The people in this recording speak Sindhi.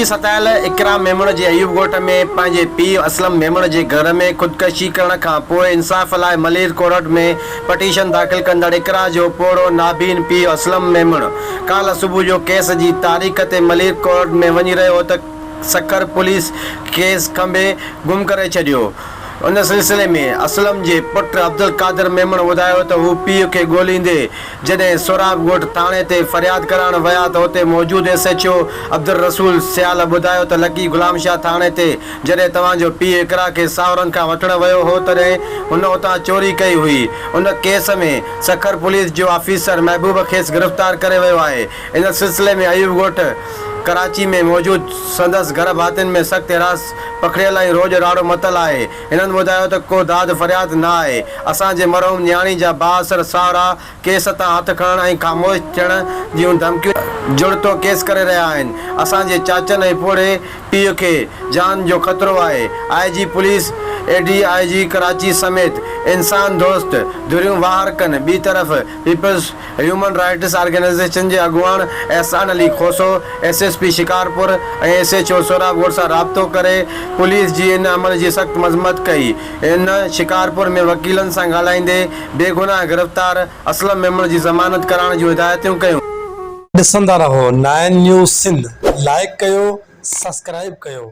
جي ستايل اقرا ميمڻ جي ايوب ڳوٺ ۾ پنهنجي پيء اسلم ميمڻ جي گهر ۾ خودڪشي ڪرڻ کان پوء انصاف لاء ملير ڪورٽ ۾ پٽيشن داخل ڪندڙ اقرا جو پوڙهو نابين پيء اسلم ميمڻ ڪالهه صبح جو ڪيس جي تاريخ تي ملير ڪورٽ ۾ وڃي رهيو هو ته سکر پوليس کيس کنڀي گم ڪري ڇڏيو. ان سلسلي ۾ اسلم جي پٽ عبدالقادر ميمڻ ٻڌايو ته هو پيء کي ڳوليندي جڏهن سهراب ڳوٺ ٿاڻي تي فرياد ڪرائڻ ويا ته اتي موجود S H O Abdul Rasool Sial ٻڌايو ته لڪي غلام شاهه ٿاڻي تي جڏهن توهان جو پيء اقرا کي ساهورن کان وٺڻ ويو هو تڏهن هن اتان چوري ڪئي هئي ان ڪيس ۾ سکر پوليس جو آفيسر محبوب کيس گرفتار ڪري ويو آهي ان سلسلي ۾ ايوب ڳوٺ ڪراچي ۾ موجود سندس گهر ڀاتين ۾ سخت هراس پکڙيل ۽ روڄ راڙو متل آهي. هنن ٻڌايو ته ڪو داد فرياد نه آهي. اسان جي مرحوم نياڻي جا بااثر ساهرا ڪيس تان هٿ کڻڻ ۽ خاموش ٿيڻ جون ڌمڪيون جڙتو ڪيس ڪري رهيا آهن. اسان جي چاچن ۽ پوڙهي پيء کي جان جو خطرو آهي. I G police, A D I G Karachi سميت انسان دوست ڌريون واهر ڪن. ٻي طرف پيپلز هيومن رائٽس آرگنائيزيشن جي اڳواڻ Ehsan Ali Khoso S S P Shikarpur ۽ S H O Sohrab Goth سان رابطو ڪري پوليس جي ان عمل جي سخت مذمت ڪئي. هن شڪارپور ۾ وڪيلن سان ڳالهائيندي بيگناهه گرفتار اسلم ميمڻ جي ضمانت ڪرائڻ جون هدايتون ڪيون. ڏسندا رهو نائين نيوز سنڌ لائيڪ ڪيو سسڪرائيب ڪيو.